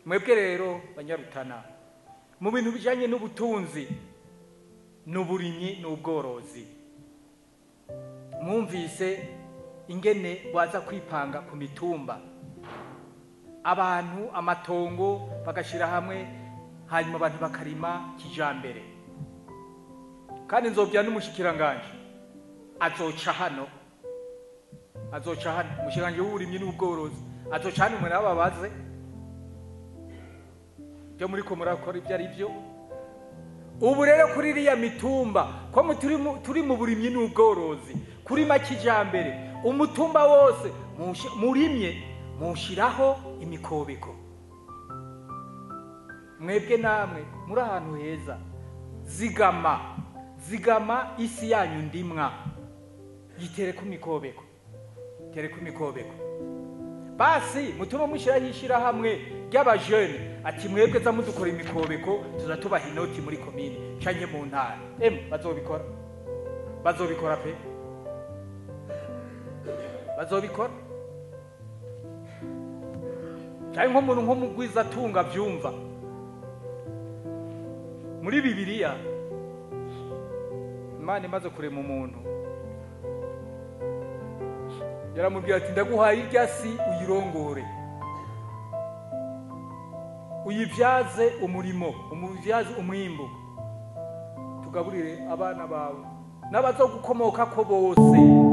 Mwebwe rero Banyarutana, mu bintu bijanye n'ubutunzi n'uburimyi n'ubworozi, mwumvise ingene baza kwipanga ku mitumba, abantu amatongo bagashira hamwe, hanyuma abantu bakarima kijambere. Kandi nzobya n'umushikiranganje azoca hano, azoca hano umushikiranganje w'uburimyi n'ubworozi azoca hano, mwe nababaze byo muri ko murakora ibyo ari byo. Ubu rero kuri iriya mitumba ko turi mu burimyi n'ubworozi, kurima kijambere, umutumba wose murimye mushiraho imikobeko. Mwebwe namwe muri ahantu heza, zigama zigama isi yanyu ndimwa, yitere ku mikobeko, yitere ku mikobeko. Basi mutume mushiraho ishirahamwe ry'abajene, ati mwebwe za mudukora imikobeko, tuza tubaha inoti muri komine canke mu ntara. Bazobikora, bazobikora pe, bazobikora. Canke nk'umuntu nk'umugwiza atunga vyumva muri Bibiliya, Imana imaze kurema umuntu yaramubwira ati ndaguhaye irya si uyirongore, uyibyaze umurimo, umubyaze umwimbu, tugaburire abana bawe n'abazogukomoka ko bose.